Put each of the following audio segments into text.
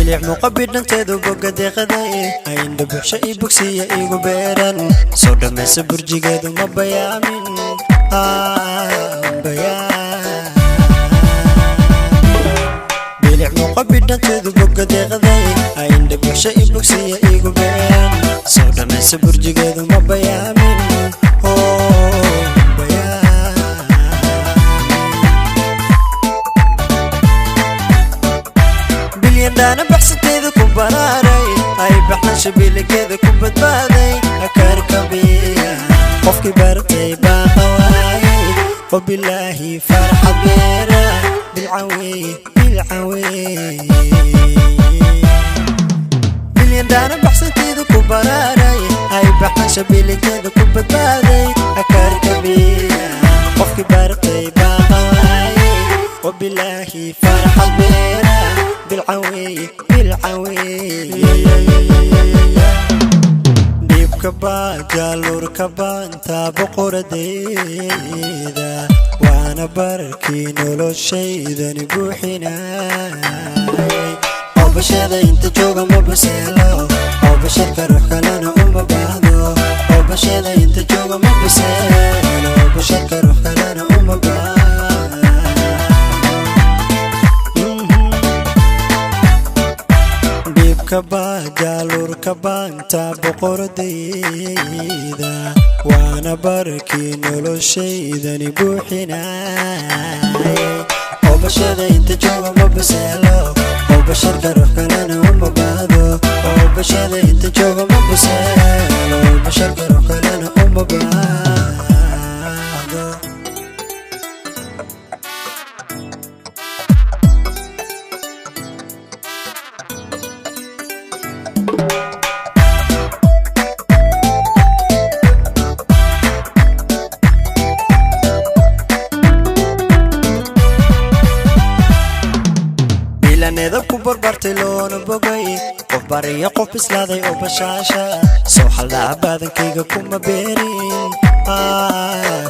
Bilic muqabidhanteedu boga deeqaday, ayndha buxsha ii bogsiya igu beeran. Soo dhammaysa burjigeedu ma bayaamin bayaamin. Bilic muqabidhanteedu boga deeqaday, ayndha buxsha ii bogsiya igu beeran. Soo dhammaysa burjigeedu ma bayaamin, oh bayaamin. Bilyandhaana baxsanteeda ku baraaray, ay baxnasha biligeeda ku badbaaday. Akarkabiya qofkii bartay baa qawaayay, wabilaahi farxad beera bilcawey bilcawey. Bilyandhaana baxsanteeda ku baraaray, ay baxnasha biligeeda ku badbaaday. Akarkabiya qofkii bartay baa qawaayay, wabilaahi farxad beera bilcawey bilcawey. Dhiibka baa jaaluurka baanta boqoradayda, waana barkii noloshaydani buuxinayay. Oobashada inta jooga ma baseelo, oobasharka ruux kalena uma baahdo. Oobashada inta jooga ma baseelo, oobasharka ruux kalena uma baahdo. Dhiibka baa jaaluurka baanta boqoradayda, waana barkii noloshaydani buuxinayay. Oobashada inta jooga ma baseelo, oobasharka ruux kalena uma baahdo. Oobashada inta jooga ma baseelo, oobasharka ruux kalena uma baahdo. Bilaneedab ku barbartay loona bogay, qof bariya qof bislaaday oo bashaasha. Soo xaldhaa baadankayga kuma beerin,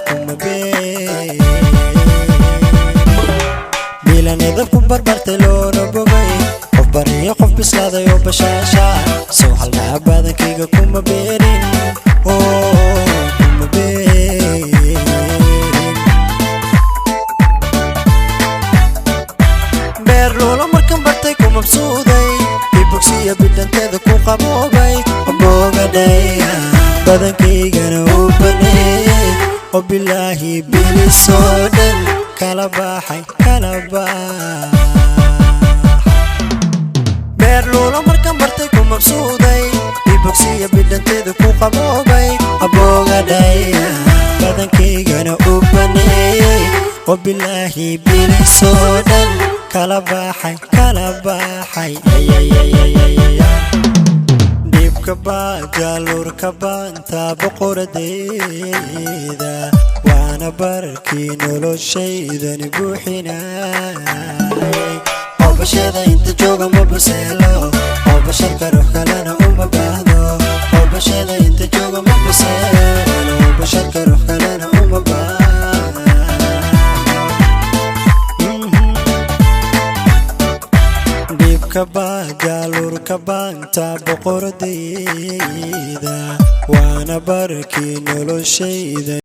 kuma beerin. Bilaneedab ku barbartay loona bogay, qof bariya qof bislaaday oo bashaasha. Soo xaldhaa baadankayga kuma beerin, oh kuma beerin. Beer luula markan bartay ku mabsuuday, ibogsiya bidhanteeda ku qaboobay. Boogadhaya badankaygana u baneeyey, oo bilaahi bilisoo dhan kala baxay kala baxay. Beer luula markan bartay ku mabsuuday, ibogsiya bidhanteeda ku qaboobay. Aboogadhaya badankaygana u baneeyey, oo bilaahi bilisoo dhan kala baxay kala baxay. Dhiibka baa jaaluurka baanta boqoradayda, waana barkii noloshaydani buuxinayay. Oobashada inta jooga ma baseelo, oobasharka ruux kalena uma baahdo. Oobashada inta jooga ma baseelo, oobasharka ruux kalena uma baahdo. Dhiibka baa jaaluurka baanta boqoradayda, waana barkii noloshayda.